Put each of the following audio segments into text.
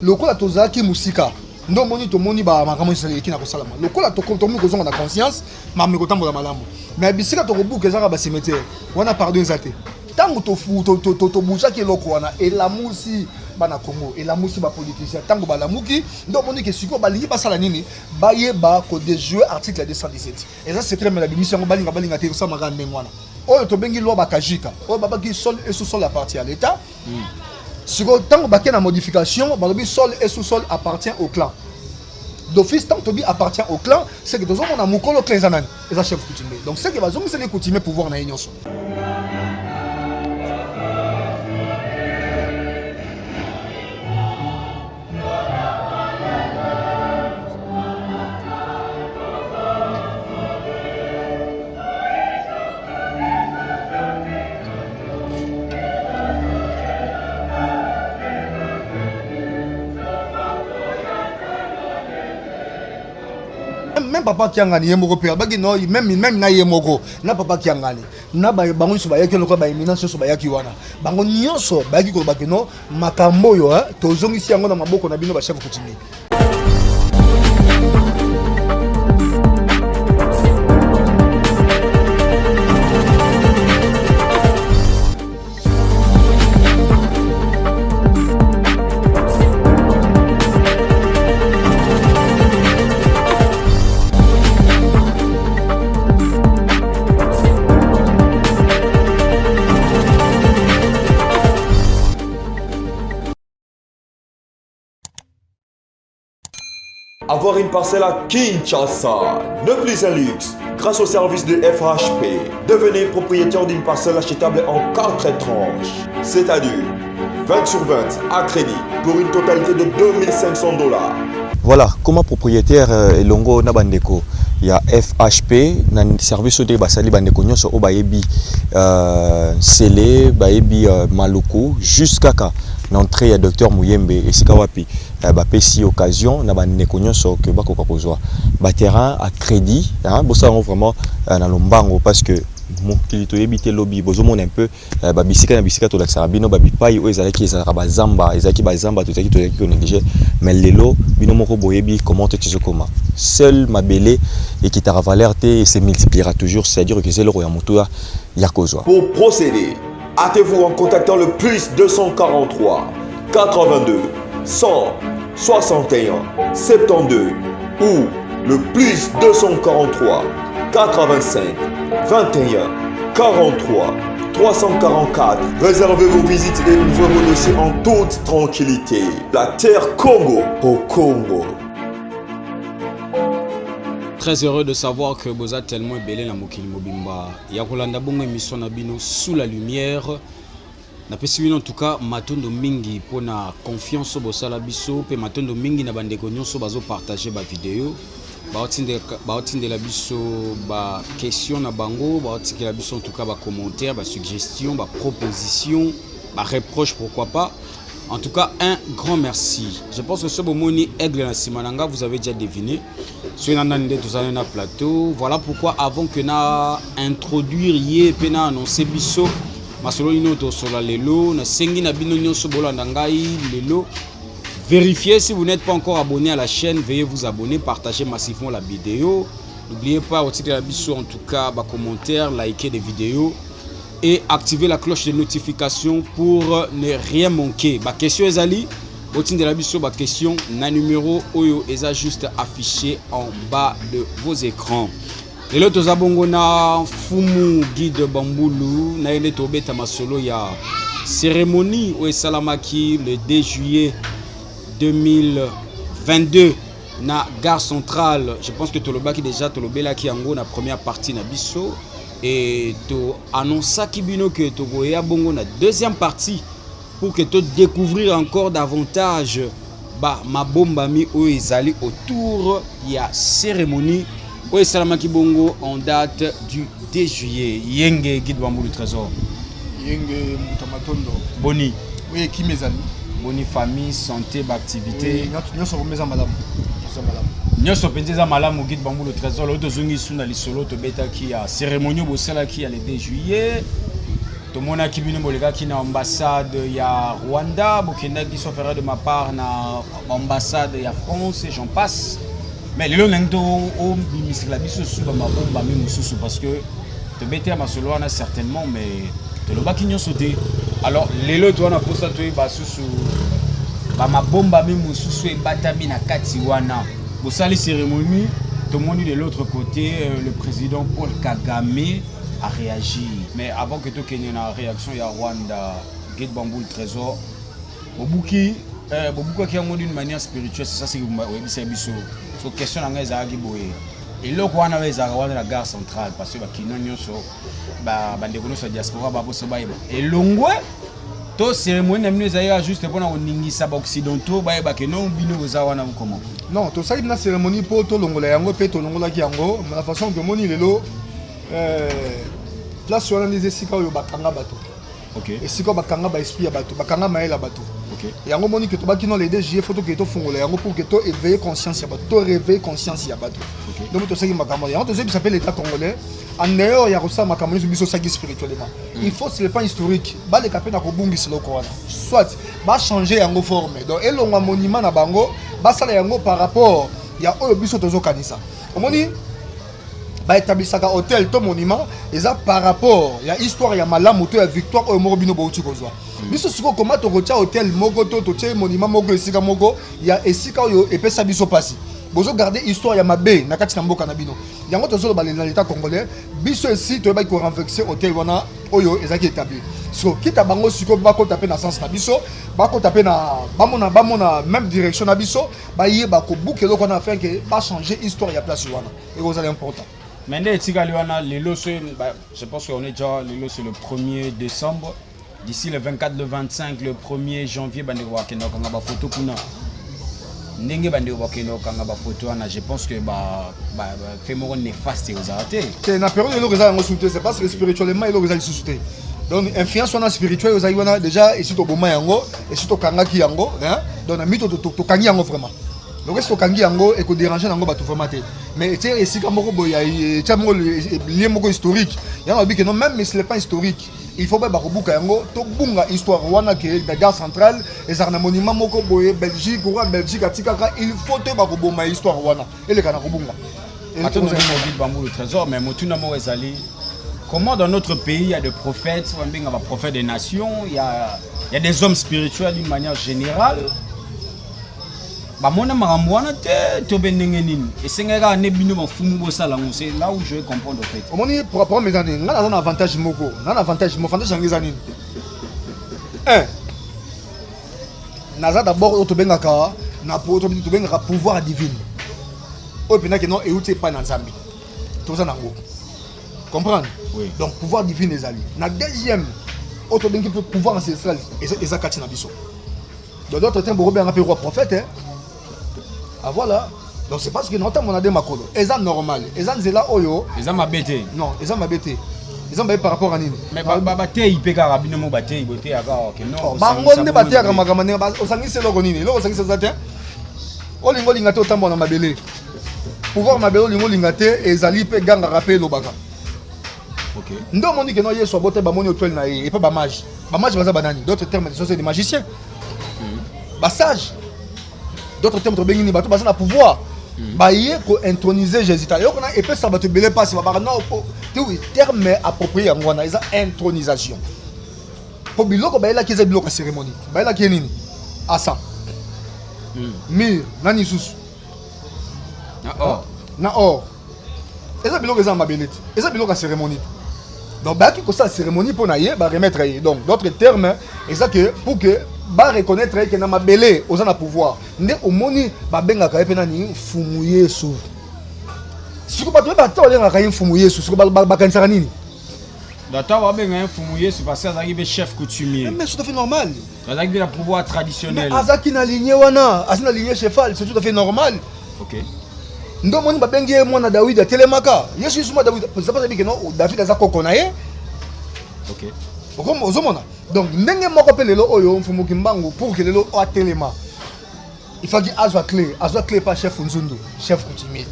Lokola tozalaki mosika nde omoni tomoni ba makambo nyonso eleki na kosalama. Lokola tokomi kozonga na conscience, makambo ekotambola malamu. Mais bisika tokobuka ezaka ba cimetière wana, pardon eza te. Ntango tobujaki eloko wana, elamusi bana Congo, elamusi ba politiciens. Ntango balamuki nde omoni ke sikoyo balingi basala nini? Bayeba kodejouer article 217. Eza secret, mais nabimisi yango, balinga balinga te, ekosalamaka ndenge wana. Oyo tobengi loi Bakajika, oyo babaki sol et sous-sol appartient à l'État. Sikoyo ntango bake na modification, balobi sol et sous-sol appartient au clan d'office. Ntango tobi appartient au clan, c'est que tozomona mokolo clan eza nani? Eza chef coutumier. Donc c'est que bazongiseli coutumier pouvoir na ye nyonso. Même papa Kiangani ye moko mpe abaki no, même na ye moko na papa Kiangani na bango nyonso bayaki lokola baéminence nyonso bayaki wana, bango nyonso bayaki koloba ke no, makambo oyo tozongisi yango na maboko na bino bachef coutumier. Avoir une parcelle à Kinshasa n'est plus un luxe. Grâce au service de FHP, devenez propriétaire d'une parcelle achetable en 4 tranches, c'est-à-dire 20 sur 20 à crédit pour une totalité de 2500 $. Voilà, comment propriétaire elongo na bandeko ya FHP na service oyo basali bandeko nyonso oyo bayebi Nsele, bayebi Maluku, juste kaka na entrée ya docteur Muyembe, esika wapi bapesi occasion na bandeko nyonso ke bakoka kozwa baterrain à crédit, hein, bosala yango vraiment na lombango, parce que mokili toyebi te lobi. Bozomona un peu babisika na bisika tolakisaka bino, babipai oyo ezalaki, ezalaka bazamba, ezalaki bazamba, tozalaki konégliger, mais lelo bino moko boyebi comment tozokoma. Seul mabele ekitaka valeur te et se multipliera toujours, c'est-à-dire que eza eloko ya motuya ya kozwa. Pour procéder, hâtez-vous en contactant le plus 243 82 161 72 ou le plus 243 85 21 43 344. Réservez vos visites et ouvrez vos dossiers en toute tranquillité. La terre Congo au Congo. Très heureux de savoir que boza tellement ebele na mokili mobimba ya kolanda bongo émission na bino Sous la lumière. Napesi bino en tout cas matondo mingi mpona confiance oyo bosala biso, mpe matondo mingi na bandeko nyonso bazopartage bavideo, baotindela biso baquestion na bango, baotikela biso en tout cas bacommentaire, basuggestion, baproposition, bareproche, pourquoi pas. En tout cas, un grand merci. Je pense que ce bomoni aigle na nsima na nga, vous avez déjà deviné soki na nani nde tozali na plateau. Voilà pourquoi, avant que na introduire ye mpe na annoncer biso masolo nini oyo tosola lelo, nasengi na bino nyonso bolanda ngai lelo. Vérifiez si vous n'êtes pas encore abonné à la chaîne, veuillez vous abonner, partagez massivement la vidéo. N'oubliez pas otikela biso en tout cas bacommentaire, liker des vidéos et activer la cloche de notification pour ne rien manquer. Baquestion ezali, botindela biso baquestion na numéro oyo eza juste affiché en bas de vos écrans. Lelo toza bongo na Fumu Guide Bambulu, na ye nde tobeta masolo ya cérémonie oyo esalamaki le 2 juillet 2022 na gare centrale. Je pense que tolobaki déjà, tolobelaki yango na première partie na biso et toannonçaki bino ke tokoya bongo na deuxième partie pour que to découvrir encore davantage ba mabombami oyo ezali autour ya cérémonie oyo esalamaki bongo en date du 2 juillet. Yenge, Guide Bambulu Trésor. Yenge, moto matondo. Boni? Oyo ekimi ezali. Boni famille, santé, baactivité? Nyonso komi eza malamu, eza malamu. Nyonso mpenza eza malamu. Guide Bambulu Trésor, oyo tozongi su na lisolo tobetaki ya cérémonie oyo bosalaki ya le 2 juillet. Tomonaki bino bolekaki na ambassade ya Rwanda, bokendaki, sauf erreur de ma part, na ambassade ya France et j'en passe. Mais lelo ndenge to obimisela biso su bamabombami mosusu, parce que tobeti ya masolo wana certainement, mais tolobaki nyonso te. Alors lelo to wana mposa toyeba susu bamabombami mosusu ebatami na kati wana. Bosali cérémonie, tomoni de l'autre côté le président Paul Kagame a réagi. Mais avant que tokende na réaction ya Rwanda, Guide Bamboul Trésor, bobuki bobukaki yango d'une manière spirituelle, c'est ça ce oyebisa biso. So question na ngai ezalaki boye: eloko wana oyo ezalaka wana na gare centrale, parce que bakino nyonso, bandeko nyonso ya diaspora baposo bayeba, elongwe to cérémonie na bino ezali kaka juste mpona koningisa baoccidentaux, bayeba ke non, bino boza wana comment? Non, tosali na cérémonie mpo tolongola yango, mpe tolongolaki yango na façon tomoni lelo. Place wana nde eza esika oyo bakanga bato, esika oyo bakanga baesprit ya bato, bakanga mayele ya bato. Yango moni ke tobaki no le 2 juillet, faut tokende tofongola yango pour que to éveiller conscience ya bato, to réveiller conscience ya bato. Donc tosalaki makambo yango, tozoyebisa mpe l'État congolais, en dehors ya kosala makambo nyonso biso osalaki spirituellement, il faut, sur le plan historique, baleka mpe na kobungisa eloko wana, soit bachange yango forme, donc elongwa monument na bango, basala yango par rapport ya oyo biso tozokanisa. Omoni, baétablisaka autel to monument eza par rapport ya histoire ya malamu to ya victoire oyo moko bino bouti kozwa. Biso sikoyo, koma tokotia autel moko to totie monument moko esika moko ya esika oyo epesa biso mpasi, bozogarde histoire ya mabe na kati na mboka na bino. Yango tozoloba na l'État congolais, biso esi toyebaki korenverser autel wana oyo ezalaki établi. So kita bango sikoyo bakota mpe na sens na biso, bakota mpe na bamona même direction na biso, bayeba kobuka eloko wana afin ke bachanger histoire ya place wana, ekozala important. Mais nde etikali wana lelo so, je pense qu'on est déjà, lelo c'est le 1er décembre, d'ici le 24, le 25, le 1er janvier, bandeko bakende kokanga bafoto kuna. Ndenge bandeko bakende kokanga bafoto wana, je pense que fait moko néfaste ekozala te. Te, na période eloko eza yango susu te. C'est parce que spirituellement eloko eza lisusu te. Donc influence wana spirituelle ozali wana déjà, esi toboma yango, esi tokangaki yango, hein? Donc na mito tokangi yango vraiment. Donc esi tokangi yango, ekodérange nango bato vraiment te. Mais etie esika moko boye, etia moko lien moko historique. Yango babi ke non, même sur le plan historique, il faut bayeba kobuka yango, tobunga histoire wana ke na gare centrale ezalaka na monument moko boye Belgique, roi Belgique atikaka. Il faut toyeba koboma histoire wana, eleka na kobunga. Atondo Guide Bamboul Trésor. Mais motuna moko ezali: comment dans notre pays il y a des prophètes, babenga baprophètes des nations, il y a des hommes spirituels d'une manière générale, bamona makambo wana te? To be ndenge nini esengaki kaka nde bino bafumu bosala yango? C'est là où je vais comprendre en fait. Omoni, problème eza nini? Nga naza na avantage moko, nga na avantage moko. Avantage yango eza nini? Un, naza d'abord oyo tobengaka na tobengaka pouvoir divine, oyo mpenza ke non, euti epai na Nzambe, toza nango, comprendre? Oui. Donc pouvoir divine ezali na deuxième, oyo tobengi mpe pouvoir ancestral, eza kati na biso. Donc d'autres termes, bokobengaka mpe roi prophète, hein? Ah voilà, donc c'est parce que naotambola nde makolo, eza normal, eza nzela oyo. Eza mabe te? Non, eza mabe te. Eza mabe par rapport à nini? Mais bateyi mpe kaka bino mo, bateyi boteyaka ke non. Oh, bango nde bateyaka makambo ndenge osangisi eloko nini. Eloko osangisi eza te. Olinga olinga te, otambola na mabele, pouvoir mabele, olinga olinga te, ezali mpe gangaka mpe elobaka. Nde omoni ke no, Yesu abota, bamoni autel na ye epa bamage. Bamage baza banani? D'autres termes, ce sont des magiciens, basage. D'autres termes, tobengi nini? Bato baza na pouvoir, baye kointroniser Jésus. Ta eloko na epesaka bato ebele mpasi, babaka non te. Oui, terme approprié yango wana eza intronisation, mpo biloko bayelaki eza biloko ya cérémonie. Bayelaki ye nini? Encens, myrrhe, nani lisusu? Na or. Na or. Eza biloko eza na mabele te, eza biloko ya cérémonie te. Donc bayaki kosala cérémonie mpo na ye, baremettre ye. Donc d'autres termes, eza ke pour que bareconnaître ye ke na mabele oza na pouvoir. Nde omoni babengaka ye mpe nani? Mfumu Yesu. Siko bato oyo bata babengaka ye Mfumu Yesu, siko bakanisaka nini? Ntango babenga ye Mfumu Yesu, parce que azalaki mpe chef coutumier. Mais c'est tout à fait normal. Azalaki mpe na pouvoir traditionnel. Azalaki na lignée wana, aza na lignée chefale, c'est tout à fait normal. Nde omoni babengi ye mwana Dawidi, atelemaka Yesu, Yesu mwana Dawidi. Eza mpo ke no, David aza koko na ye. Ozomona, donc ndenge moko mpe lelo oyo Mfumu Kimbangu, pour ke lelo oyo atelema, il fallait azwa clé, azwa clé pa chef Nzundu, chef coutumier.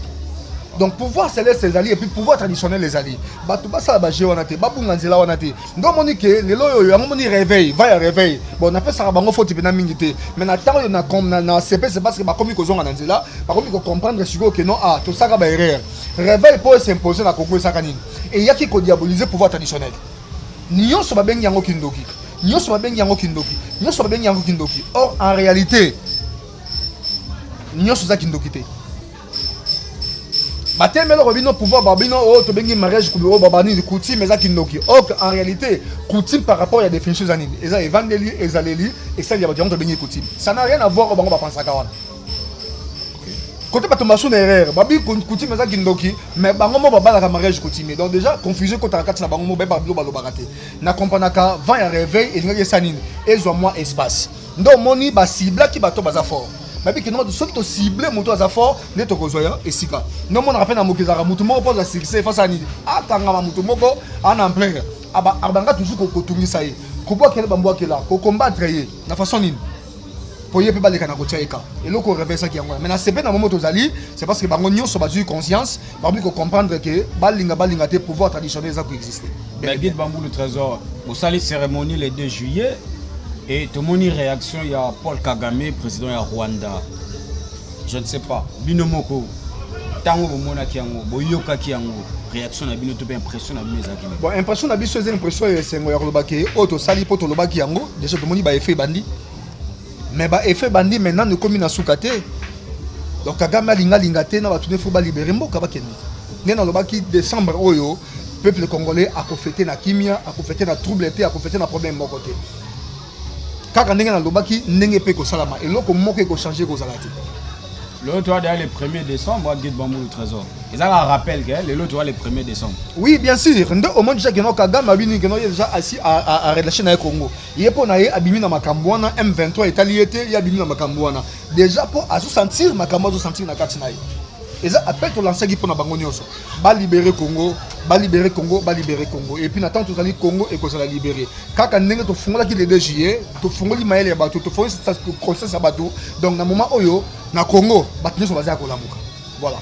Donc pouvoir céleste ezali et puis pouvoir traditionnel ezali. Bato basala ba jeu wana te, babunga nzela wana te. Nde omoni ke lelo oyo yango omoni réveil, va ya réveil. Bon, napesaka bango faute mpena mingi te. Mais na ntango oyo na na, na CP, c'est parce que bakomi kozonga na nzela, bakomi kocomprendre sikoyo ke non, ah, tosaka ba erreur. Réveil mpo es'impose na Congo esaka nini? Eyaki kodiaboliser pouvoir traditionnel. Nyonso babengi yango kindoki. Nyonso babengi yango kindoki. Nyonso babengi yango kindoki. Or en réalité, nyonso eza kindoki te. Batemi eloko bino pouvoir babino oyo tobengi mariage oyo babanini coutume eza kindoki. Or en réalité, coutume par rapport ya définition eza nini? Eza evandeli, ezaleli, esali ya bato, yango tobengi coutume. Ça n'a rien à voir oyo bango bapansaka wana. Côté bato basu na erreur, babi coutume eza kindoki, mais bango mo babalaka mariage coutumier. Donc déjà confusion ekotaka kati na bango mo, bayeba bilo balobaka te. Na comprenaka vent ya réveil elingaki esa nini? Ezwa mwa espace. Nde omoni baciblaki bato baza fort, babi ke non, soki tocible moto aza fort nde tokozwa ya esika. Nde omonaka mpe na moki ezalaka motu moko mpo azwa succès face ya nini? Akangama motu moko ana ampleur, abanga toujours kotungisa ye, kobwakela, bambwakela, kocombattre ye na façon nini po ye mpe baleka na kotia ye ka eloko réveil yango wana. Mais na sepe na momo tozali, c'est parce que bango nyonso bazwi conscience, bakomi kocomprendre ke balinga balinga te, pouvoir traditionnel eza koexiste. Mais Guide Bamboulou Trésor, bosali cérémonie le 2 juillet et tomoni réaction ya Paul Kagame, président ya Rwanda. Je ne sais pas, bino moko ntango bomonaki yango, boyokaki yango, réaction na bino to mpe impression na bino ezalaki nini? Bon, impression na biso eza impression ya esengo ya koloba ke oyo tosali mpo tolobaki yango déjà, tomoni baeffet ebandi. Mais baeffet ebandi, maintenant ekomi na suka te. Donc Kagame alingalinga te na bato ne fo balibérer mboka, bakende. Nde nalobaki, décembre oyo peuple congolais akofêter na kimia, akofêter na trouble te, akofêter na problème moko te. Kaka ndenge nalobaki, ndenge mpe ekosalama, eloko moko ekochange ekozala te. Lelo toa déjà le 1er décembre. Guide Bamboulou Trésor, ezalaka rappel ke lelo toa le 1er décembre. Oui, bien sûr. Nde omoni déjà keno Kagame abini keno ye déjà asi arelâché na ye Congo. Ye mpo na ye abimi na makambo wana, M23 etali ye te. Ye abimi na makambo wana déjà mpo azosentir makambo, azosentir na kati na ye. Eza appel tolansaki mpo na bango nyonso, balibérer Congo, balibérer Congo, balibérer Congo. Et puis na ntango tozali, Congo ekozala libéré kaka ndenge tofungolaki le 2 juillet, tofungoli mayele ya bato, tofungoli conscience ya bato. Donc na moment oyo na Congo bato nyonso baza ya kolamuka, voilà.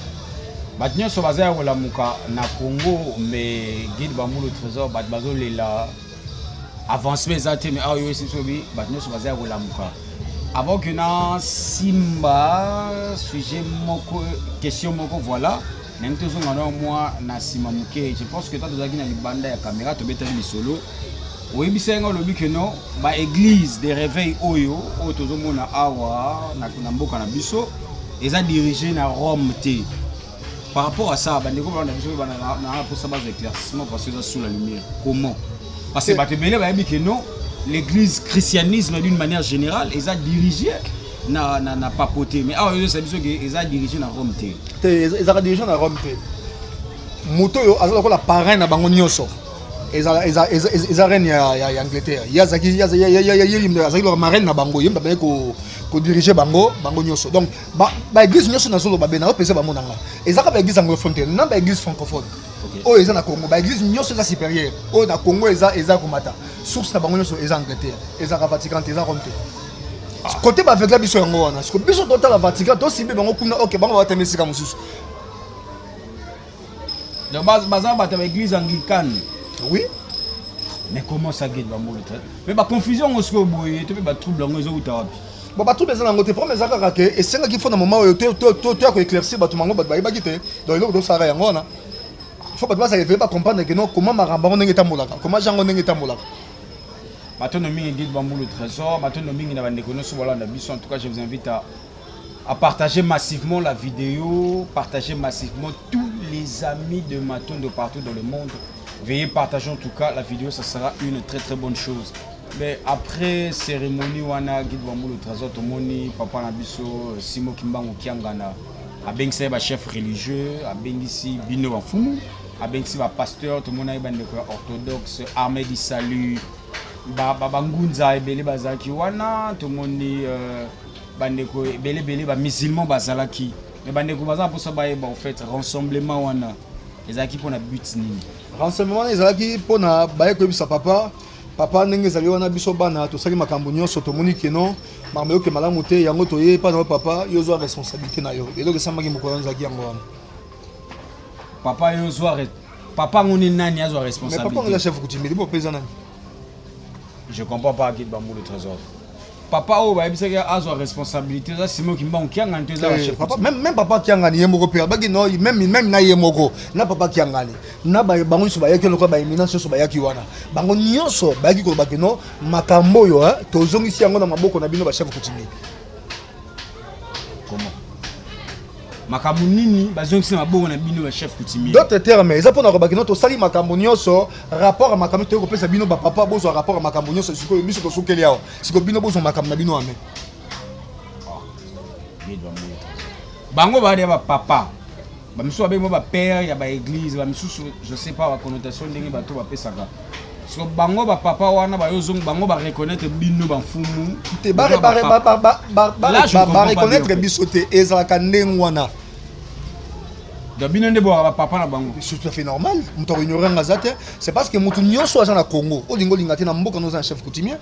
Bato nyonso baza ya kolamuka na Congo. Mais Guide Bamulu Trésor, bato bazolela avancement eza te, mais awa yo esi biso bi bato nyonso baza ya kolamuka. Avant que na simba sujet moko, question moko, voilà, ndenge tozonga na mwa na nsima moke, je pense que ta tozalaki na libanda ya caméra, tobetaki lisolo, oyebisa yango, olobi ke non, baéglise de réveil oyo tozomona awa na mboka na biso eza dirigé na Rome te. Par rapport à ça, bandeko bana biso mpe na mposa bazwa éclaircissement, parce que eza sous la lumière. Comment? Parce que bato ebele bayebi ke non, l'église, christianisme d'une manière générale eza dirigé na papauté, mais awa oyosa biso ke eza dirigé na Rome te. Te, ezalaka dirigé na Rome te. Moto oyo aza lokola parrain na bango nyonso eza reine ya Angleterre. Ye azalaki lokola marraine na bango, ye moto abandaki kodirige bango nyonso. Donc baéglise nyonso nazoloba be naopesa bango na nga, ezaka baéglise anglophone te na baéglise francophone oyo eza na Congo. Baéglise nyonso eza supérieure oyo na Congo eza komata, source na bango nyonso eza Angleterre, ezaka Vatican te, eza Rome te. Côté bavegla biso yango wana, siko biso totala Vatican, tosimbi bango kuna. Ok, bango batemi esika mosusu. Donc baza bato ya baéglise anglicane? Oui. Mais comment ça, Guide Bamolo? Mais baconfusion yango sikoyo boye to mpe batrouble yango ezowuta wapi? Bon, batrouble eza nango te. Problème eza kaka ke esengaki fo na moment oyo toya koéclaircir bato mango, bato bayebaki te. Donc eloko tosalaka yango wana, fo bato bazala éveillé, bacomprendre ke non, comment makambo yango ndenge etambolaka, comment jango ndenge etambolaka. Matondo mingi, Guide Bambulu Trésor. Matondo mingi na bandeko nyonso bolanda biso. En tout cas, je vous invite à partager massivement la vidéo, partager massivement. Tous les amis de Matondo partout dans le monde, veuillez partager en tout cas la vidéo, ça sera une très très bonne chose. Mais après cérémonie wana, Guide Bambulu Trésor, tomoni papa na biso Simo Kimbangu Kiangana abengisi ye bachef religieux, abengisi bino bafumu, abengisi bapasteur. Tomona ye bandeko ya orthodoxe, Armée du Salut, bangunza ebele bazalaki wana. Tomoni bandeko ebele ebele, bamusulman bazalaki. Mais bandeko baza na mposa bayeba, au fait, rassemblement wana ezalaki mpona but nini? Rassemblement wana ezalaki mpona baye koyebisa papa, papa, ndenge ezali wana, biso bana tosali makambo nyonso, tomoni keno makambo eyoke malamu te, yango toye epa na yo papa, yo ozwa responsabilité na yo. Eloko esamaki mokolo wana ezalaki yango wana. Papa yo zwa papa ngo ni nani azwa Mais papa responsabilité? ngo chef coutumier, bo pesa nani? Je comprends pas, Guide Bambou le Trésor. Papa oyo bayebisaki azwa responsabilité eza Simon Kimbangu Kiangani to eza Eh, bachef? Papa, même papa Kiangani ye moko mpe abaki no, même na ye moko na papa Kiangani na bango nyonso bayaki lokola baéminence nyonso bayaki wana, bango nyonso bayaki koloba ke no, makambo oyo, hein, tozongisi yango na maboko na bino bachef coutumier. Comment? Makambo nini bazongisi na maboko na bino bachef coutumier? D'autres termes, eza mpona koloba ke no, tosali makambo nyonso, rapport ya makambo toyei kopesa bino bapapa, bozwa rapport ya makambo nyonso. Sikoyo biso tosukeli awa, sikoyo bino bozwa makambo na bino ame. Guide Bambou le Trésor. Bango baza ya bapapa, bamisusu babengi mo bapère ya baéglise, bamisusu je sais pas baconnotation ndenge bato bapesaka. So bango bapapa wana bayozonga, bango bareconnaître bino bamfumu? Te. Boza bapapa. Là, je comprends pas Bareconnaître bien. biso te, ezalaka ndenge wana. Donc bino nde bwaka bapapa na bango? C'est tout à fait normal, moto akoignore nga aza te. C'est parce que moto nyonso aza na Congo, olingi olinga te, na mboka no oza na chef coutumier.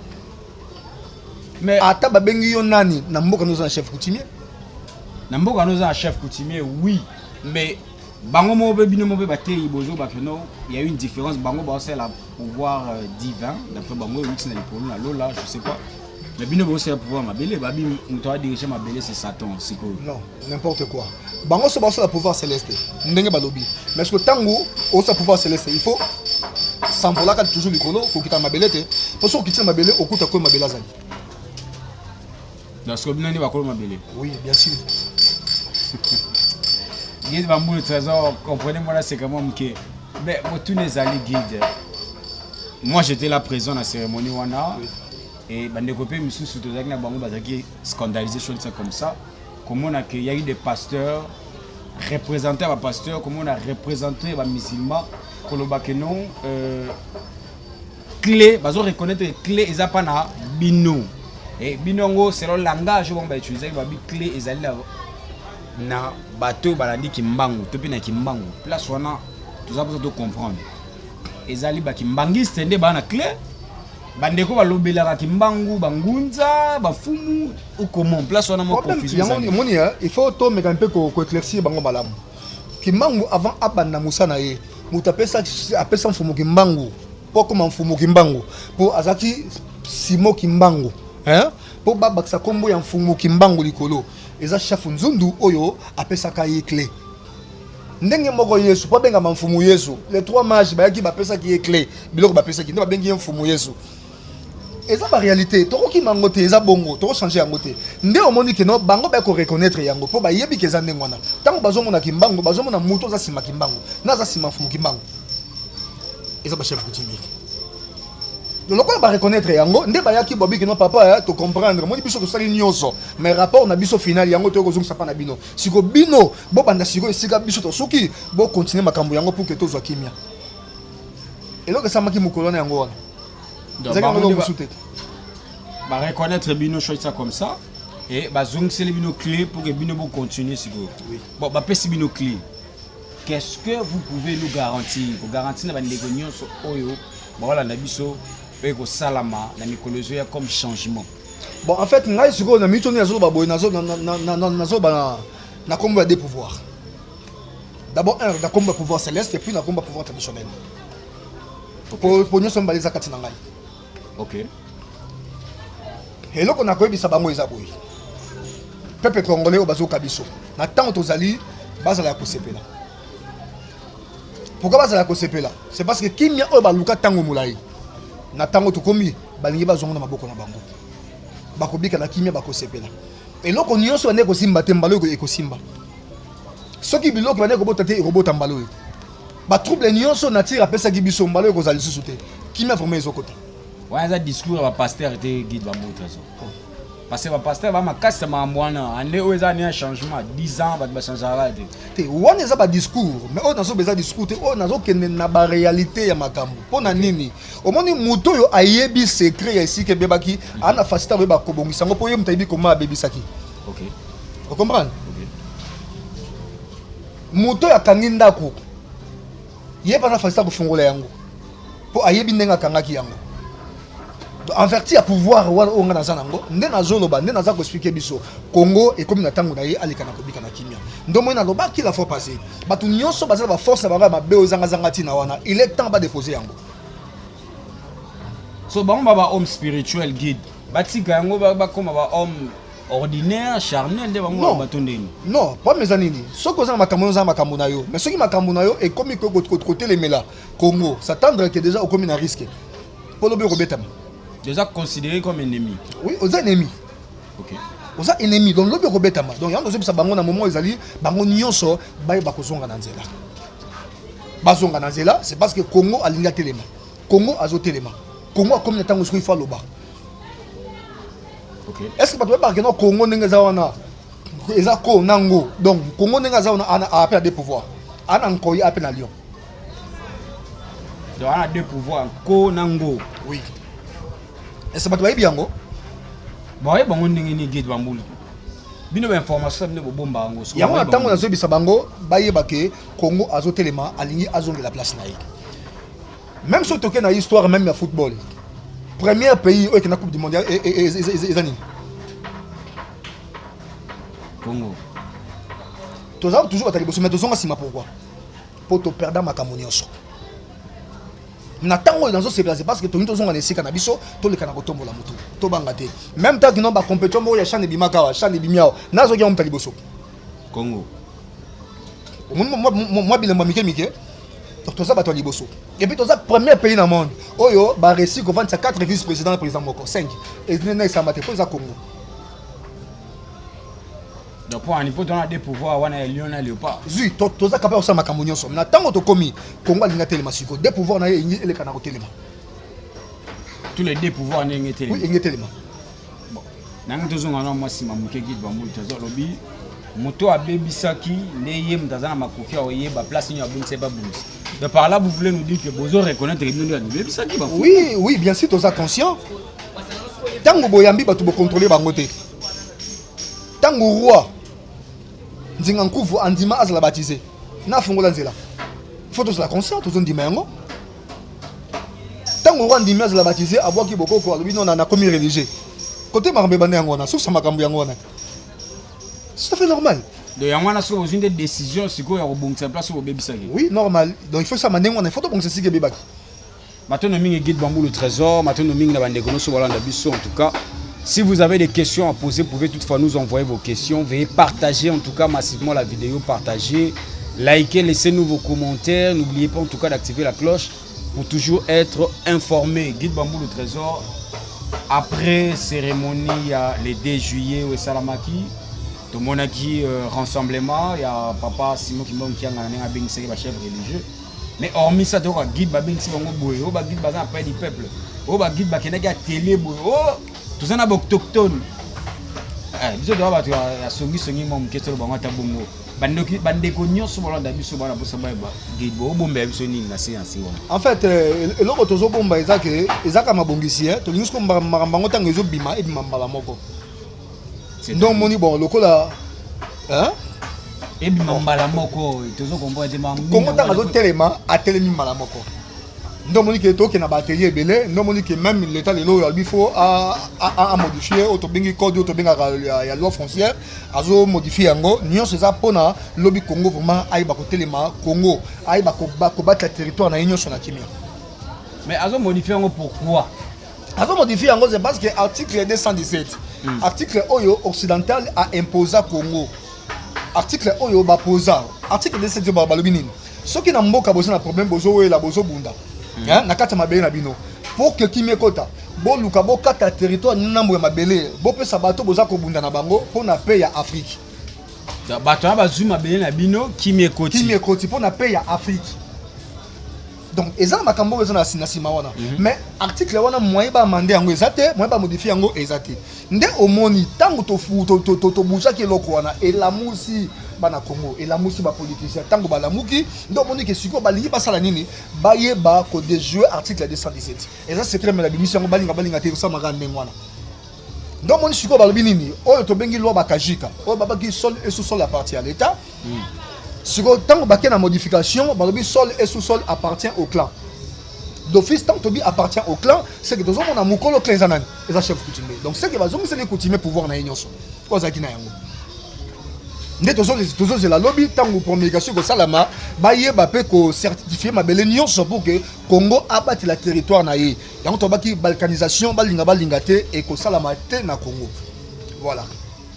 Mais ata babengi yo nani, na mboka no oza na chef coutumier. Na mboka no oza na chef coutumier, oui, mais bango moko mpe, bino moko mpe bateyi bozobaka no, il y a une différence. Bango baosala pouvoir divin, d'après bango euti na likolo na lola, je sais pas, mais bino bosala pouvoir mabele. Babi moto adirige mabele, c'est Satan sikoyo. Non, n'importe quoi. Bango so basala pouvoir céleste ndenge balobi, mais ce que ntango osala pouvoir céleste, il faut s'envolaka toujours likolo, kokita mabele te, mpo soki okiti na mabele, okuta koyo mabele azali. Donc sikoyo bino nde bakolo mabele? Oui, bien sûr. Guide Bambulu Trésor, comprenez moi là, c'est comment moke. Mais motuna ezali, guide, moi j'étais là présent na cérémonie wana. Et bandeko mpe misusu tozalaki na bango bazalaki scandalisé, chose ça comme ça, komona ke y a eu des pasteurs représentés, bapasteur komona représenté bamusulman koloba ke non, clé bazo reconnaître clé eza mpa na bino. E bino yango, selon langage oyo bango bautilisaki, babi clé ezali na bato oyo balandi Kimbangu to mpe na Kimbangu. Place wana toza mposa tocomprendre, ezali bakimbangiste nde baa na clé, bandeko balobelaka Kimbangu, bangunza, bafumu ou comment? Place wana mwa confusion yango ezali. Omoni, il faut tomeka mpe koéclaircir bango malamu. Kimbangu, avant abanda mosala na ye, moto apesa mfumu Kimbangu mpo akóma mfumu Kimbangu, mpo azalaki Simo Kimbangu, hein? Mpo babakisa nkombo ya mfumu Kimbangu likolo, eza chef Nzundu oyo apesaka ye clé. Ndenge moko Yesu, mpo abengama mfumu Yesu, les trois mages bayaki, bapesaki ye clé, biloko bapesaki nde babengi ye mfumu Yesu. Eza baréalité, tokokima yango te, eza bongo, tokochange yango te. Nde omoni ke no, bango baya koreconnaître yango mpo bayebi ke eza ndenge wana. Ntango bazomona Kimbangu, bazomona moto aza nsima Kimbangu na aza nsima mfumu Kimbangu, eza bachef coutumier. Lokola bareconnaître yango, nde bayaki babi ke no, papa, tocomprendre, moni biso tosali nyonso, mais rapport na biso final yango toyei kozongisa mpa na bino. Siko bino bobanda sikoyo esika biso tosuki, bokontinue makambo yango pour ke tozwa kimia. Eloko esamaki mokolo wana, yango wana. Donc, ezalaki bango yango nde mosusu te. Bareconnaître bino, chose ça comme ça, et bazongiseli bino clé pour que bino bocontinue sikoyo. Oui. Bon, bapesi bino clé, qu'est-ce que vous pouvez nous garantir, kogarantir na bandeko nyonso oyo baolanda biso, oyo ekosalama na mikolo ezoya comme changement? Bon, en fait, ngai sikoyo na minute oyo nazoloba boye, nazoloba na nkombo ya deux pouvoirs. D'abord un, na nkombo ya pouvoir céleste, et puis na nkombo ya pouvoir traditionnel, po nyonso mibale eza kati na ngai. Eloko nakoyebisa bango eza boye: peuple congolais oyo bazoka biso na ntango tozali, bazala ya kosepela. Pourquoi bazala ya kosepela? C'est parce que kimia oyo baluka ntango molai, na ntango tokomi, balingi bazwango na maboko na bango. Bakobika na kimia, bakosepela. Eloko nyonso bande ekosimba te, mbala oyo ekosimba. Soki biloko bande ekobota te, ekobota mbala oyo. Batrouble nyonso nature apesaki biso, mbala oyo ekozala lisusu te. Kimia vraiment ezokota. Wana eza discours ya bapasteur te, Guide Bambo Trésor, parce que bapasteur bamakasi ya makambo wana. Ande oyo eza ne ya changement, 10 ans bato bachangeaka te. Te, wana eza badiscours, mais oyo nazoba eza discours te, oyo nazokende na baréalité ya makambo. Mpo na nini? Omoni, moto oyo ayebi secret ya esika ebebaki, aa na facilité akoyeba kobongisa yango, mpo ye moto ayebi koma abebisaki. Ocomprendre? Ok. Moto oyo akangi ndako, ye mpe aza facilité kofungola yango, mpo ayebi ndenge akangaki yango. En vertu ya pouvoir wana oyo nga naza nango, nde nazoloba, nde naza koexpliquer biso. Congo ekomi na ntango na ye aleka na kobika na kimia. Nde omoni nalobaki la fois passée, bato nyonso baza na baforce na bango ya mabe oyo ezangazanga ntina wana, il est temps badépose yango. So bango ba bahomme spirituel, guide, batika yango, bakóma bahomme ordinaire, charnel, nde bango. Non. Bato ndeni? Non, problème eza nini? Soki oza na makambo, oza na makambo na yo, mais soki makambo na yo ekomi kotelemela Congo, s'attendre que déjà okomi na risque mpo lobi okobetama. Déjà considéré comme ennemi. Oui, oza ennemi. Oza ennemi, donc lobi okobetama. Donc yango tozobisa bango na moment ezali bango nyonso bayeba kozonga na nzela, bazonga na nzela. C'est parce que Congo alingi atelema, Congo azotelema, Congo akomi na ntango soki ifo aloba. Est ce que bato bayebaka keno Congo ndenge eza wana, eza ko nango? Donc Congo ndenge aza wana, ape na deux pouvoir, ana nkoi, ape na lion. Donc ana deux pouvoir, ko na ngo. Oui, est ce que bato bayebi yango? Baoyeba bango ndenge nini, guide Bambulu? Bino bainformation bino bobomba yango. Soki yango na baoyeba ntango bango. Nazoyebisa bango bayeba ke Congo azotelema, alingi azongela place na ye. Même soki tokei na histoire même ya football, premier pays oyo ekenda Coupe du monde eza nini? Congo. Toza toujours bato ya liboso, mais tozonga nsima. Pourquoi? Mpo toperda makambo nyonso. Na ntango oyo nazosepela, c'est parce que tolingi tozonga na esika na biso, toleka na kotombola motu, tobanga te. Même temps kino bacompétition moko ya CHAN ebimaka awa, CHAN ebimi awa, nazoki yango moto ya liboso. Congo. Omoni mwa bilembo ya mike mike. Donc toza bato ya liboso et puis toza premier pays na monde oyo baréussi kovandisa 4 vice président na président moko, 5 na esamba te, mpo eza Congo. Donc mpo ani mpo tona deux pouvoir wana ya lion na léopard. Zwi, toza capable kosala makambo nyonso. Na ntango tokomi, Congo alingi atelema sikoyo, deux pouvoir na ye elingi eleka na kotelema. Tous les deux pouvoirs ndenge Oui. telema. Elingi etelema. Nangi tozonga na mwa nsima moke. Guide Bambulu Trésor alobi moto abebisaki nde ye moto aza na makoki ya koyeba place nini abongisa ye, babongisa. Donc par là, vous voulez nous dire que bozo reconnaître bino nde abebisaki bafu? Oui, bien sûr, toza conscient. Ntango boyambi bato, bocontrôle bango te. Ntango roi Nzinga Nkuvu andima azala baptisé, na afungola nzela, faut tozala conscient, tozondima yango. Ntango roi andimi azala baptisé, abwaki bokoko, alobi non, nakomi religieux. Kote makambo ebanda yango wana, soki makambo yango wana, c'est tout à fait normal. Donc yango wana soki bozwi nde décision sikoyo ya kobongisa place oyo bobebisaki. Oui, normal. Donc il faut sama ndenge wana, il faut tobongisa esika ebebaki. Matondo mingi, guide Bambulu Trésor. Matondo mingi na bandeko nyonso balanda biso. En tout cas, si vous avez des questions à poser, vous pouvez toutefois nous envoyer vos questions. Veuillez partager en tout cas massivement la vidéo, partagez, likez, laissez-nous vos commentaires. N'oubliez pas en tout cas d'activer la cloche pour toujours être informé. Guide Bambulu Trésor, après cérémonie il y a le 2 juillet au esalamaki, tomonaki rassemblement ya papa Simon Kimbangu Kiangana, ndenge abengisaki bachef religieux. Mais hormis ça, toyoka guide babengisi bango boye, oyo baguide baza na palais du peuple, oyo baguide bakendaki atelier boye, oyo toza na baautochtone. Biso toza bato ya songisongi mwa moke, tolo bango ata bongo. Bandeko nyonso balanda biso, bana posa bayeba, guide, bobombela biso nini na se na se wana? En fait, eloko tozobomba eza ke ezaka mabongisi, tolingi siko makambo yango ntango ezobima, ebima mbala moko. Nde omoni, bon, lokola, hein? Ebima mbala moko, tozokomboa te. Kongo ntango azotelema, atelemi mbala moko. Nde omoni ke tokende na baatelier ebele. Nde omoni ke même l'état lelo oyo alobi faut amodifie oyo tobengi code, oyo tobengaka ya loi foncière, azomodifie yango nyonso. Eza mpona lobi Congo vraiment ayeba kotelema, Congo ayeba kobatela territoire na ye nyonso na kimia. Mais azomodifie yango pourquoi? Azomodifie yango, c'est parce que article 217, article oyo occidental aimposa Congo, article oyo baposa, article 217, balobi nini? Soki na mboka boza na problème, bozowela, bozobunda, hein, na kati ya mabele na bino, pour que kimia ekota, boluka bokata territoire ndambo ya mabele, bopesa bato boza kobunda na bango, mpo na paix ya Afrique. Donc, bato wana bazwi mabele na bino, kimia ekoti. Kimia ekoti mpo na paix ya Afrique. Donc eza na makambo oyo eza na nsima wana. Mais article wana, moyen baamender yango eza te, moyen bamodifie yango eza te. Nde omoni ntango tobougeaki eloko wana, elamusi bana Congo, elamusi bapoliticien. Ntango balamuki, nde omoni ke sikoyo balingi basala nini? Bayeba kodéjouer article 217. Eza secret, mais babimisi yango. Balinga balinga te, ekosamaka ndenge wana. Nde omoni sikoyo balobi nini? Oyo tobengi loi Bakajika, oyo babaki sol et sous-sol appartient à l'État. Sikoyo ntango bake na modification, balobi sol et sous-sol appartient au clan d'office. Ntango tobi appartient au clan, c'est que tozomona mokolo clan eza nani? Eza chef coutumier. Donc c'est que bazongiseli coutumier pouvoir na ye nyonso oyo azalaki na yango. Nde tozozela lobi ntango promulgation ekosalama, bayeba mpe kocertifie mabele nyonso pour que Congo abatela territoire na ye. Yango tobaki balkanisation, balinga balinga te, ekosalama te na Congo. Voilà.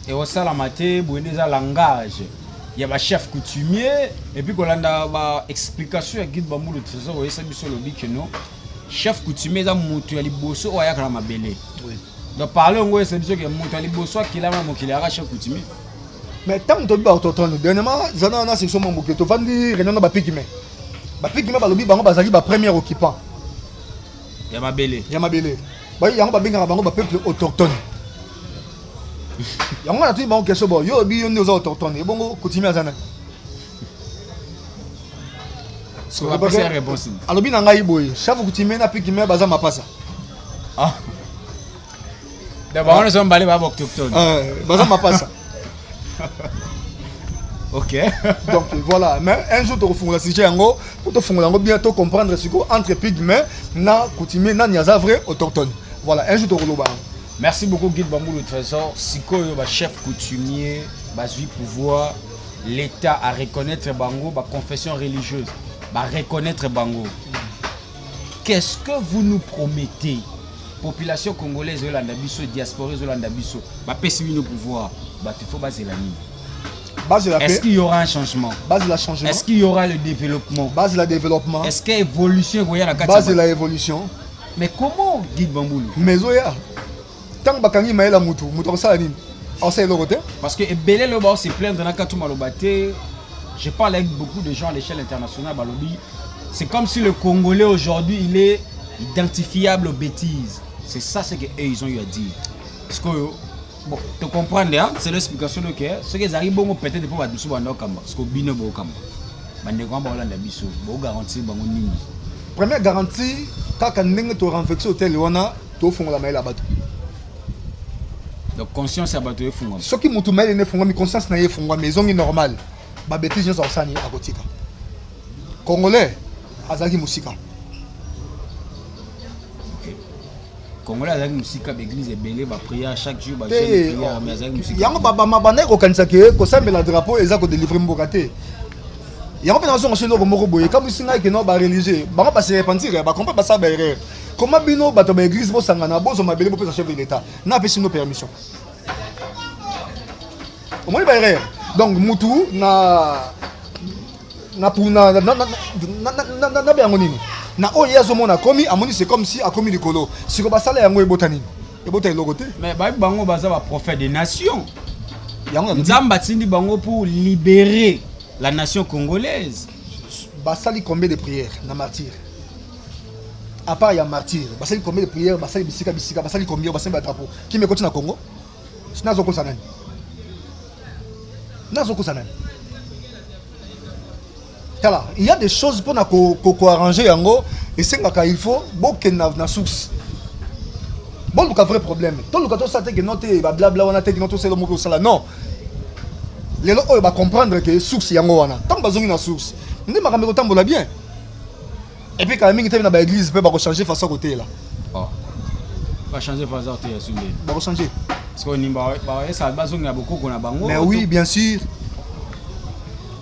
Ekosalama te. Boye nde eza langage ya bachef coutumier. Et puis kolanda baexplication ya Guide Bambulu Trésor, oyesa biso, olobi keno chef coutumier eza moto ya liboso oyo ayaka na mabele. Donc parle yango, oyesa biso ke moto ya liboso akelama mokili ayaka chef coutumier. Mais ntango tobi baautochtone, dernièrement zana na section Mamboke, tovandi réunion na bapygmée. Bapygmée balobi bango bazali bapremier occupant ya mabele. Ya mabele. Yango babengaka bango bapeuple autochtone. Yango nga natuni bango question: bon, yo obi yo nde oza autochtone, ebongo coutumier aza nani? Bapesa ya réponse? Alobi na ngai boye: chef coutumier na pygmée baza mapasa. Ah. Donc bango nyonso mibale baa baautochtone. Baza mapasa. Donc voilà, mais un jour tokofungola sujet yango po tofungola yango bien, tocomprendre sikoyo entre pygmée na coutumier, nani aza vrai autochtone. Voilà, un jour tokoloba yango. Merci beaucoup, Guide Bambulu Trésor. Sikoyo bachef coutumier bazwi pouvoir, l'État a reconnaître bango, baconfession religieuse bareconnaître bango. Qu'est-ce que vous nous promettez? Population congolaise ezolanda biso, diaspora ezolanda biso. Bapesi bino pouvoir, bato faut bazela nini? Bazela. Est-ce qu'il y aura un changement? Bazela changement. Est-ce qu'il y aura le développement? Bazela développement. Est-ce que évolution ekoya na kati ya Bazela évolution. Mais comment, Guide Bambulu? Mais ezoya. Ntango bakangi mayele mutu, mutu akosala nini? Akosala eloko te. Parce que ebele lelo bao se plaindre na kati maloba te. Je parle avec beaucoup de gens à l'échelle internationale, balobi c'est comme si le Congolais aujourd'hui, il est identifiable aux bêtises. C'est ça ce que eux, ils ont eu à dire. Parce que bon, te comprendre, hein, c'est l'explication de que ce que ezali bongo, peut-être po bato mosusu banda okamba. Parce que bino bokamba, bandeko wana baolanda biso, bogarantir bango nini? Première garantie, kaka ndenge torenvexe hotel wana, tofongola mayele ya bato. Donc conscience ya bato efungwama. Soki motu mayele ne efungwami, conscience na ye efungwami, ezongi normal, babêtises nyonso akosala nini? Akotika. Congolais azalaki mosika. Congolais azalaki mosika, baeglise ebele, baprière chaque jour, te bajeune prière, mais azalaki mosika. Yango bandaki kokanisa ke kosambela drapeau eza kodélivre mboka te. Yango mpe nazonga so eloko moko boye ekamwisi ngai keno bareligieux bango base repentir, bacomprendre, basala baerreur. Comment bino bato ya baeglise bosangana, bozwa mabele, bopesa chef de l'État na apesi bino permission? Omoni baerreur. Donc mutu na na na na na na na yango nini na oyo ye azomona akomi, amoni c'est comme si akomi likolo. Siko basala yango, ebota nini? Ebota eloko te. Mais bayebi bango baza baprophète des nations. Yango nalobi. Nzambe atindi bango pour libérer la nation congolaise. Basali combien de prières na Martyr? À part ya Martyr, basali combien de prières? Basali bisika bisika, basali combien? Basali badrapeau kimi ekoti na Congo. Nazokosa nani? Nazokosa nani? Tala, il y a des choses mpona koarranger yango, esengaka il faut bokende na source, boluka vrai problème. Toluka tosala te keno te bablabla wana te, keno tosala moko osala. Non, lelo oyo bacomprendre ke source yango wana. Ntango bazongi na source nde makambo ekotambola bien. Et puis kala mingi te na baeglise mpe bakochange façon kotela. Oh. Bachange façon te ya sumbe. Bakochange. Parce que oni baesala bazongela bokoko na bango. Mais oui, bien sûr.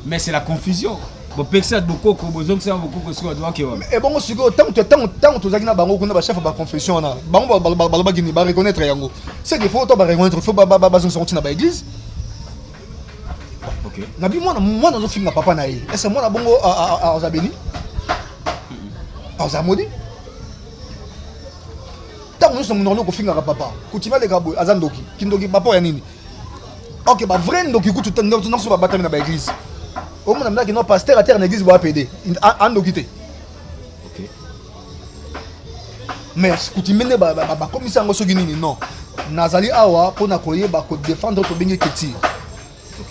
Mais c'est la confusion. Bopekisa bokoko, bozongisaka bokoko, sikoyo bato bakewa. Ebongo sikoyo ntango tozalaki na bango kuna, bachef ya baconfession wana, bango balobaki nini? Bareconnaître yango. C'est qu'il faut to bareconnaître, faut bazongisa yango ntina baeglise. Nabi mwana, mwana azofinga papa na ye, est-ce mwana bongo aza béni, aza maudit? Ntango nyonso monoko kofingaka papa, kutima aleka boye, aza ndoki, kindoki papa ya nini? Ok, bavrai ndoki kutu nyonso babatami na baeglise. Omona mnaki no pasteur atere na église boya pede andoki te. Mais coutume nde bakomisa yango soki nini. Non, nazali awa mpona koyeba kodéfendre. Tobengi culture.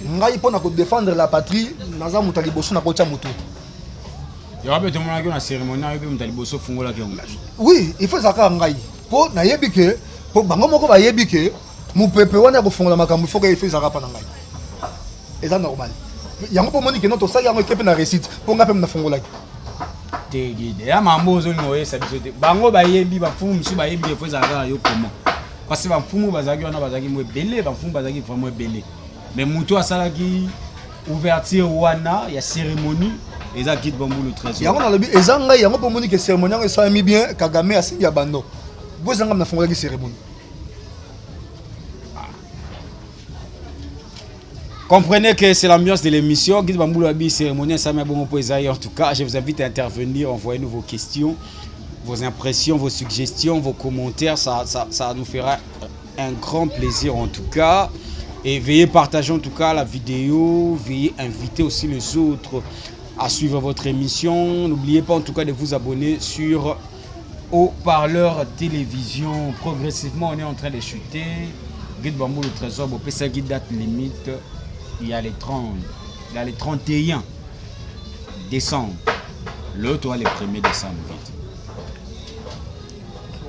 Ngai mpona kodéfendre la patrie, naza moto ya liboso na kotia motu. Yango mpe tomonaki na cérémonie ayo mpe moto ya liboso ofungolaki yango. Oui, il faut ezala kaka ngai, mpo nayebi ke mpo bango moko bayebi ke mopepe wana ya kofungola makambo, il faut ezalaka mpa na ngai. Eza normal yango, mpo omoni keno tosali yango eke mpe na réussite, mpo ngai mpe nafungolaki. Te, Guide, ya mambo ozolinga oyesa biso te. Bango bayebi, bafumu mosusu bayebi ke faut ezala kaka yo. Comment? Parce que bamfumu bazalaki wana, bazalaki mo ebele, bamfumu bazalaki vraiment ebele. Mais moto asalaki ouverture wana ya cérémonie eza Guide Bambulu Trésor. Yango nalobi eza ngai yango mpo omoni ke cérémonie yango esalami bien. Kagame asengi ya bando bo eza ngai nafungolaki cérémonie. Comprenez que c'est l'ambiance de l'émission. Guide Bamboulou Abi, cérémonie, ça m'a bon pour En tout cas, je vous invite à intervenir, envoyez-nous vos questions, vos impressions, vos suggestions, vos commentaires. Ça, ça, ça nous fera un grand plaisir en tout cas. Et veuillez partager en tout cas la vidéo, veuillez inviter aussi les autres à suivre votre émission. N'oubliez pas en tout cas de vous abonner sur Haut-Parleur Télévision. Progressivement, on est en train de chuter. Guide Bambou le Trésor, bopesaki date limite, il y a les 30, il y a les 31 décembre. L'autre, le 1er décembre. Vite.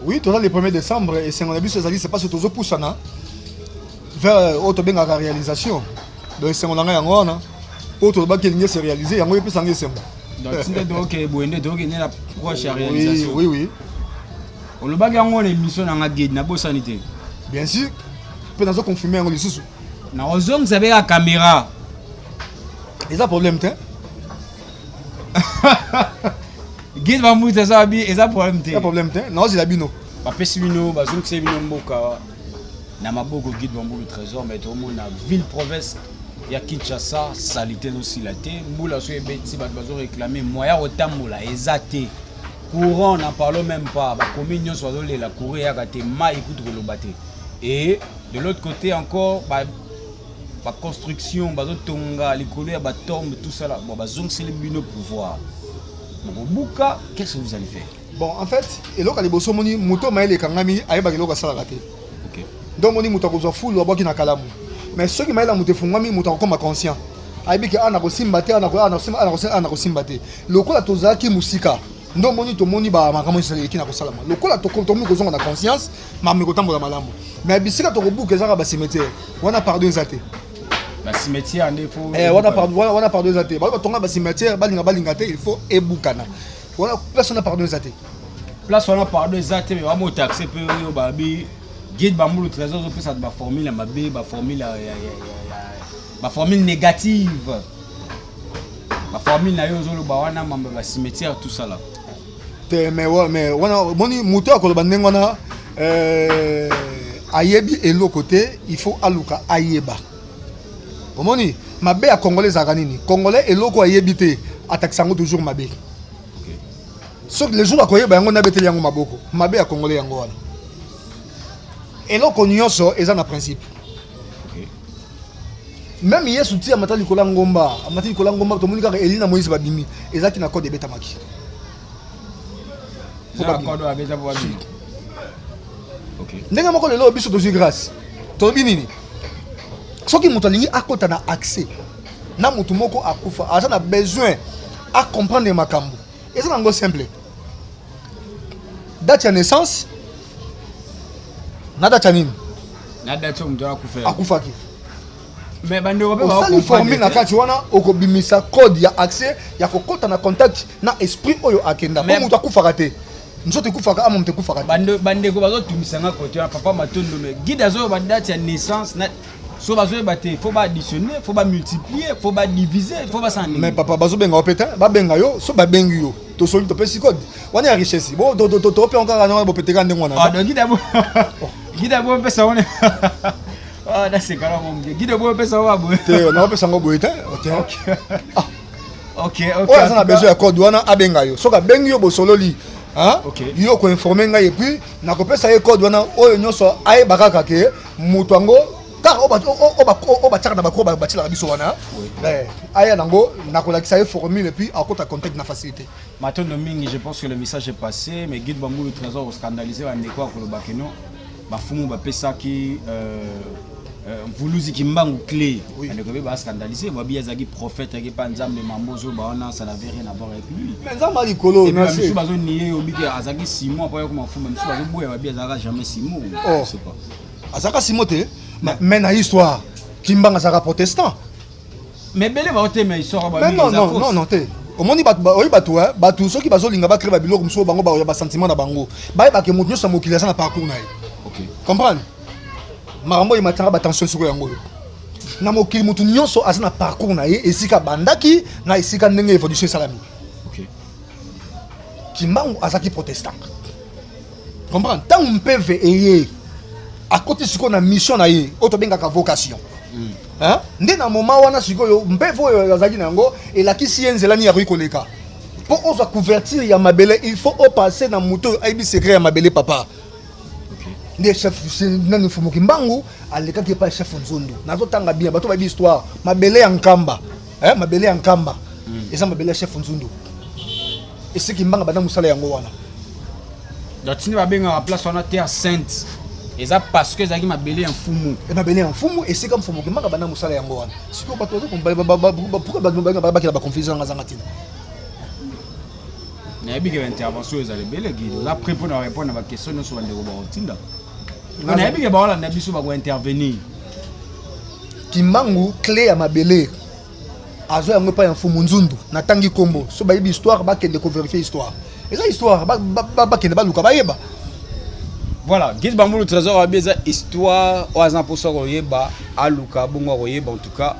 Oui, toza le 1er décembre. Esengo na biso ezali, c'est parce que tozopusana vers oyo tobengaka réalisation. Donc esengo na ngai yango wana, mpo tolobaki elingi ese réaliser, yango epesanga esengo. Donc nde tookende boye, nde tookende na proche ya réalisation. Oui. Olobaki yango na émission na nga, Guide, nabosani te. Bien sûr, mpe nazo confirme yango lisusu. Nakozongisa mpe kaka caméra. Eza problème te. Guide Bambuta eza babi, eza problème te. Eza problème te, naozela bino. Bapesi bino, bazongisa bino mboka na maboko, Guide Bambulu Trésor. Mais tomona ville province ya Kinshasa, saleté ezosila te. Mbula so ebeti, bato bazoréclame moyen ya kotambola eza te. Courant, n'en parlons même pas. Bacommune nyonso bazolela, courant eyaka te, mai kutu koloba te. Et de l'autre côté encore, ba baconstruction bazotonga likolo ya batombe, tout ça là. Bon, bazongiseli bino pouvoir, bokobuka, qu'est-ce que vous allez faire? Bon, en fait, eloko ya liboso, omoni moto mayele ekangami, ayebaka eloko asalaka te. Donc omoni moto akozwa fulu, abwaki na kalamu. Mais soki mayele ya moto efungwami, moto akokoma conscient, ayebi ke ana kosimba te, ana kosimba te. Lokola tozalaki mosika, nde omoni tomoni bamakambo eleki na kosalama. Lokola tokomi kozonga na conscience, makambo ekotambola malamu. Mais bisika tokobuka ezaka bacimetière wana, pardon eza te. Bacimetière nde fo. Wana pardon, wana pardon eza te. Bato batonga bacimetière, balinga balinga te, il faut ebukana wana. Place wana pardon eza te. Place wana pardon eza te. Mais bamotaxe mpe oyo babi Guide Bambulu Trésor ozopesa baformule ya mabe, baformule baformule négative, baformule na yo ozoloba wana mambo ya bacimetière, tout ça là. Te, mais wana omoni moto akoloba ndenge wana, ayebi eloko te. Il faut aluka ayeba. Omoni mabe ya Congolais ezalaka nini? Congolais, eloko ayebi te, atakisa yango toujours mabe. Soki le jour akoyeba yango, nabeteli yango maboko. Mabe ya Congolais yango wana. Eloko nyonso eza na principe. Même Yesu ti amata likolo ya ngomba, amati likolo ya ngomba, tomoni kaka Eli na Moïse babimi. Ezalaki na code ebetamaki. Eza na code oyo abeta po babima. Ndenge moko lelo biso tozwi grâce, tolobi nini? Soki moto alingi akɔta na accès na motu moko akufa, aza na besoin acomprendre makambo, eza nango simple: date ya naissance na date ya nini? Na date oyo moto akufela. Akufaki. Mais bandeko mpe osali formule na kati wana, okobimisa code ya accès ya kokɔta na contact na esprit oyo akenda. Po moto akufaka te, nzoto ekufaka, ama moto ekufaka te. Bandeko bazotumisanga kote wana, papa Matondo. Mais Guide azoyoba date ya naissance na so bazoyeba te, faut baadditionner, faut bamultiplier, faut badiviser, faut basala mais ndenge. Papa, bazobenga yo mpe te, babenga yo. So babengi yo, tosoli, topesi code wana ya richesse. Bo tope yango kaka na bopeteka ndenge wana. Ah, donc Guide abo opesa wana. Ah, nasekala mo moke. Guide abo opesa wana boye. Te, naopesa yango boye te te. Ok. Oyo aza na besoin ya code wana, abenga yo. Soki abengi yo, bosololi, hein? Yo koinforme ngai et puis nakopesa ye code wana. Oyo nyonso ayeba kaka ke moto yango kaka oyo batiaka na bakro, batielaka biso wana, aya nango, nakolakisa ye formule et puis akota contact na facilité. Matondo mingi, je pense que le message est passé. Mais Guide Bambulu Trésor oscandalisé bandeko ya koloba keno bafumu bapesaki Mvuluzi Kimbangu clé. Bandeko mpe bascandalisé, babi azalaki prophète, ayaki mpa Nzambe. Mambo ozoba wana, ça n'avait rien à voir avec lui. Mais Nzambe ya likolo Et puis na se. Bamisusu bazonie, obiki azalaki Simon apo ayaki mafumu. Bamisusu bazoboya, babi azalaka jamais Simon. Oh. Je sais pas. Azalaka Simo te, mais na histoire Kimbangu azalaka protestant. Mais ebele baotema histoire. Mais non, non, non, non te. Omoni bato oyi bato, bato soki bazolinga bacrée babiloko mosusu, bango ya basentiment na bango, bayebake moto nyonso ya mokili aza na parcours na ye. Comprendre makambo oyo ematanga batension sikoyo yango oyo. Na mokili, motu nyonso aza na parcours na ye, esika abandaki na esika ndenge évolution esalami. Kimbangu azalaki protestant, comprendre? Ntango mpeve eye, akoti sikoyo na mission na ye oyo tobengaka vocation. Hein? Nde na moment wana sikoyo, mpeve oyo azalaki na yango elakisi ye nzela nini akoki koleka mpo ozwa couverture ya mabele. Il faut opasser na moto oyo ayebi secret ya mabele, papa. Nde chef nani, Mfumu Kimbangu alekaki epai chef Nzundu. Nazotanga bien, bato bayebi histoire. Mabele ya Nkamba, eh, mabele ya Nkamba eza mabele ya chef Nzundu. Esiki mbanga banda mosala yango wana. Donc tini babengaka place wana terre sainte, eza parce que ezalaki mabele ya mfumu. E mabele ya mfumu, esika Mfumu Kimbanga banda mosala yango wana. Sikoyo bato pourquoi bato bakela baconfusion yanga zanga ntina? Nayebi ke baintervention ezala ebele. Guide, oza prêt mpona répondre na baquestion nyonso bandeko bakotinda? Nayebi ke baolanda biso, bakointervenir. Kimbangu, clé ya mabele azwa yango epai ya mfumu Nzundu. Natangi nkombo, so bayebi histoire, bakende kovérifier histoire. Eza histoire, bakende baluka bayeba. Voilà, Guide Bambulu Trésor abi eza histoire. Oyo aza mposa koyeba, aluka bongo akoyeba. En tout cas,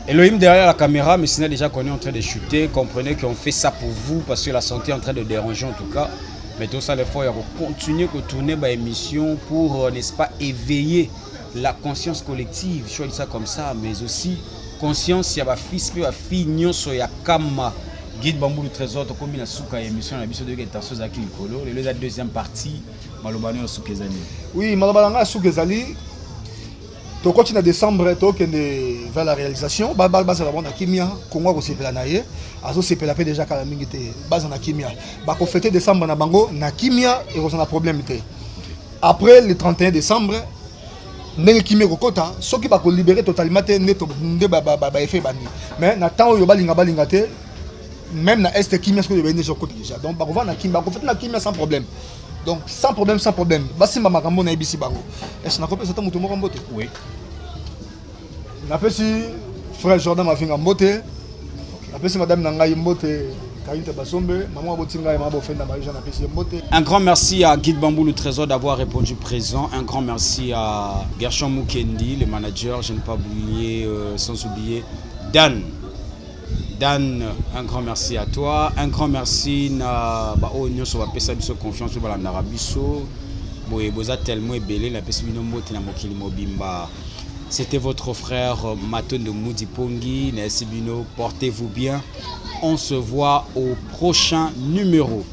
Elohim derrière la caméra, mais sinon déjà qu'on est en train de chuter, comprenez qu'on fait ça pour vous parce que la santé est en train de déranger en tout cas. Mais tout ça, l'effort, il faut continuer de tourner ma émission pour, n'est-ce pas, éveiller la conscience collective, je dis ça comme ça, mais aussi conscience, il y a ma fils, ma fille, nyonso ya kama. Guide Bambou Trésor, tokomi na suka ya émission na biso de tension zaki likolo. Le la deuxième partie, maloba no suka ezali. Oui, maloba na nga suka ezali, tokoti na décembre, tokende vers la réalisation. Bazala bango na kimia. Kongo akosepela na ye, azosepela mpe déjà kala mingi te. Baza na kimia, bakofêter décembre na bango na kimia, ekozala na problème te. Après le 31 décembre, ndenge kimia ekokota, soki bakolibérer totalement te, nde baeffet ebandi. Mais na temps oyo, balinga balinga te, même na Est kimia soki ebandi déjà, okota déjà. Donc bakovanda na kimia, bakofêter na kimia sans problème. Donc sans problème, sans problème. Basimba makambo nayebisi bango. Est nakopesa ata moto moko mbote? Oui. Napesi frère Jordan Mavinga mbote, napesi madame na ngai mbote, Karinte Basombe, mama aboti ngai, mama Bofenda Marie Jean, napesi ye mbote. Un grand merci à Guide Bambou le Trésor d'avoir répondu présent. Un grand merci à Gershon Mukendi, le manager. Je ne pas oublier, sans oublier Dan. Dan, un grand merci à toi. Un grand merci na ba oyo nyonso bapesa biso confiance mpe balandaka biso. Boye boza tellement ebele, napesi bino mbote na mokili mobimba. C'était votre frère Matondo Moudi Pongi. Nayesi bino, portez-vous bien. On se voit au prochain numéro.